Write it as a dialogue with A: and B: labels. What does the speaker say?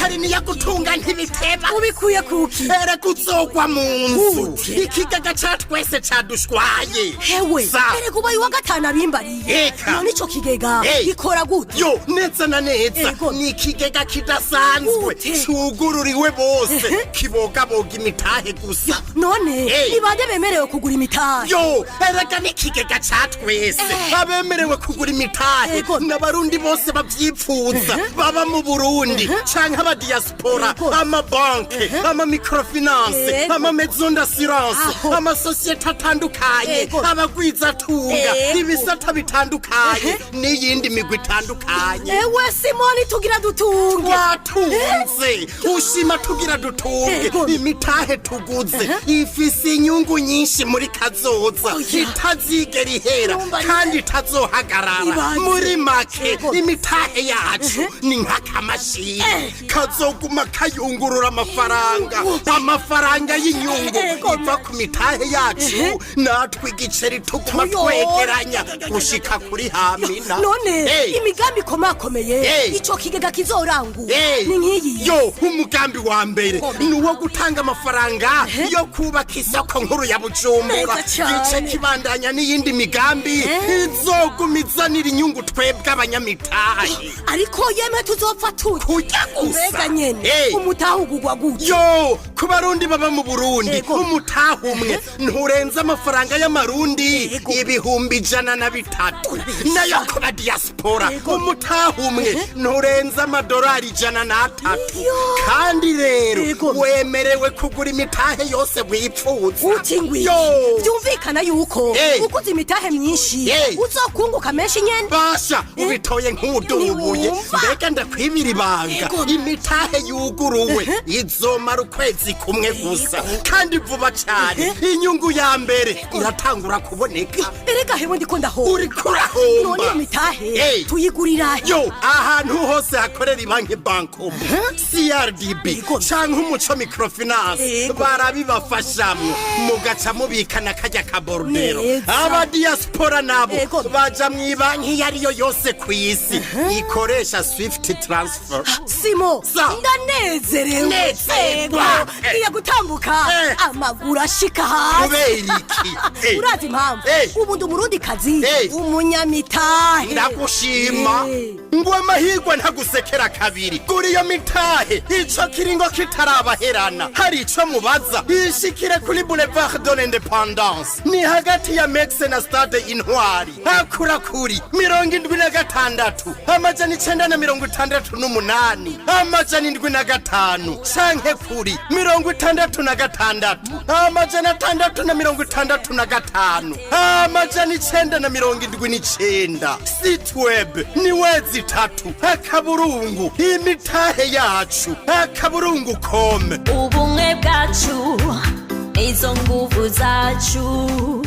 A: Atari niyo gutunga ntibiteba.
B: Ubikuye kuki?
A: Erega uzogwa mu nzu.
B: Gute?
A: Ikigega ca twese cadushwaye.
B: Hewe!
A: Sa.
B: Erega ubaye uwa gatanu abimbariye.
A: Eka.
B: None ico kigega
A: Hey.
B: gikora gute?
A: Yo, neza na neza.
B: Ego.
A: Ni ikigega kidasanzwe
B: Gute?
A: cugururiwe bose, kibogaboga imitahe gusa.
B: None
A: Hey.
B: ni bande bemerewe kugura imitahe?
A: Yo, erega n'ikigega ca twese. Abemerewe kugura imitahe
B: Ego.
A: n'Abarundi bose bavyipfuza baba mu Burundi canke aba diaspora, amabanke, ama microfinance, ama maison d'assurance, amasosiyete atandukanye, abagwizatunga, ibisata bitandukanye n'iyindi migwi itandukanye.
B: Ewe Simoni, tugira dutunge!
A: Twatunze, ushima tugira dutunge. Imitahe tuguze ifise inyungu nyinshi muri kazoza,
B: Oya.
A: itazigera ihera
B: Urumva
A: kandi itazohagarara.
B: Ibaze.
A: Muri make, imitahe yacu ni nk'akamashini kazoguma kayungurura amafaranga, amafaranga y'inyungu iva ku mitahe yacu, natwe igiceri tuguma twegeranya gushika kuri hamina.
B: None
A: Hey.
B: imigambi ikomakomeye ico kigega kizorangura ni nk'iyi?
A: Yo, umugambi wa mbere ni uwo gutanga amafaranga yo kubaka isoko nkuru ya Bujumbura.
B: Neza cane.
A: Gice kibandanya n'iyindi migambi izoguma izanira inyungu twebwe abanyamitahe.
B: Ariko yemwe, tuzopfa turya.
A: Kurya gusa.
B: Mbega nyene, umutahe ugugwa gute?
A: Yo, ku Barundi baba mu Burundi, umutahe umwe nturenze amafaranga y'Amarundi 103,000.
B: Urabesha.
A: Nayo ku ba diaspora, umutahe umwe nturenze amadolari 103. Kandi rero wemerewe kugura imitahe yose wipfuza.
B: Uti ngwiki?
A: Yo.
B: Byumvikana yuko uguze imitahe myinshi uzokunguka menshi nyene.
A: Basha, ubitoye nk'udubuye.
B: Ntiwumva?
A: Mbega ndakwibira ibanga? Imitahe yuguruwe izomara ukwezi kumwe gusa, kandi vuba cyane inyungu ya mbere iratangura kuboneka.
B: Erega hewe, ndiko ndahomba.
A: Uriko urahomba.
B: None iyo mitahe tuyigurira he?
A: Yo, ahantu hose hakorera ibanki Bancobu, CRDB canke Umuco Microfinance, barabibafashamwo, mugaca mubikana karya ka borudero. Aba diaspora nabo baja mw'ibanki iyo ariyo yose ku isi ikoresha SWIFT transfer.
B: Simo!
A: Sa.
B: Ndanezerewe.
A: Nezerwa.
B: Ego, ngiye gutambuka amaguru ashika hasi.
A: Kubera iki?
B: Urazi impamvu? Ubu ndi Umurundi kazi, umunyamitahe.
A: Ndagushima. Ngo amahirwe ntagusekera kabiri. Gura iyo mitahe ico kiringo kitarabaherana. Hari ico mubaza, ishikire kuri Boulevard de l'Indépendance, ni hagati ya Mexe na Stade Intwari. Hakura kuri 76 968 705, canke kuri 66 665 979. Site web ni www.imitaheyacu.com.
C: Ubumwe bwacu nizo nguvu zacu.